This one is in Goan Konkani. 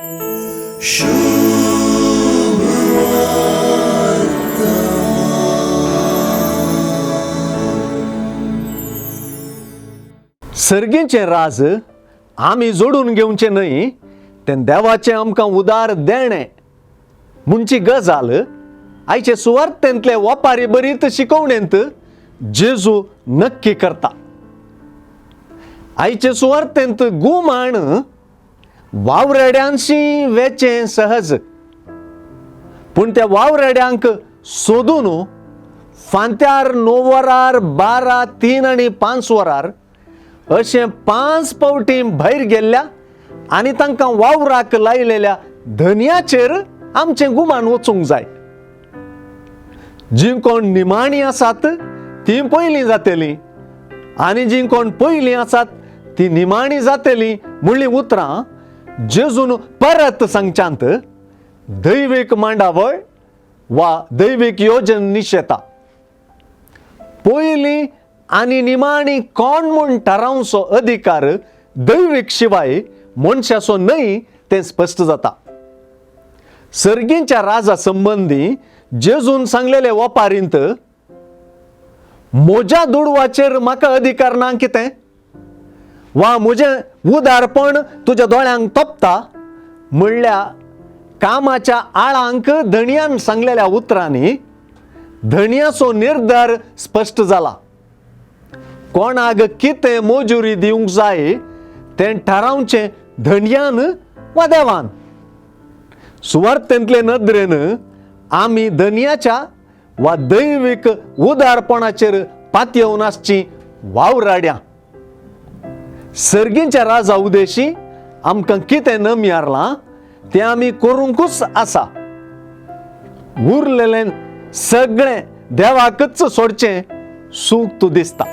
सर्गीचें राज आमी जोडून घेवचें न्हय, तें देवाचें आमकां उदार देणें म्हणची गजाल आयचे सुवार्थेंतले वपारी बरीत शिकवणेंत जेजू नक्की करता. आयचे सुवार्थेंत गुमाण वावराड्यांशी वेचें सहज, पूण त्या वावराड्यांक सोदून फांत्यार 9 वरार 12, 3 आनी 5 वरार अशें 5 फावटी भायर गेल्ल्या आनी तांकां वावराक लायलेल्या धनयाचेर आमचें गुमान वचूंक जाय. जीं कोण निमाणी आसात तीं पयलीं जातलीं आनी जीं कोण पयलीं आसात तीं निमाणी जातलीं म्हणलीं उतरां जेजून परत सांगच्यांत दैवीक मांडावळ वा दैवीक योजन निशेता. पयलीं आनी निमाणी कोण म्हूण थारावचो अधिकार दैवीक शिवाय मनशाचो न्हय तें स्पश्ट जाता. सर्गींच्या राजा संबंदी जेजून सांगलेले वपारींत म्हज्या दुडवाचेर म्हाका अधिकार ना कितें, वा म्हजें उदारपण तुज्या दोळ्यांक तोपता म्हणल्या कामाच्या आळांक धणयान सांगलेल्या उतरांनी धणयाचो निर्धार स्पश्ट जाला. कोणाक कितें मजुरी दिवंक जाय तें थारावचें धणयान वा देवान. सुवार्थेंतले नदरेन आमी धनयाच्या वा दैवीक उदारपणाचेर पातयेवन आसची वावराड्यां. सर्गींच्या राजा उदेशी आमकां कितें नमयारलां तें आमी करूंकूच आसा. उरलेलें सगळें देवाकच सोडचें सूख तूं दिसता.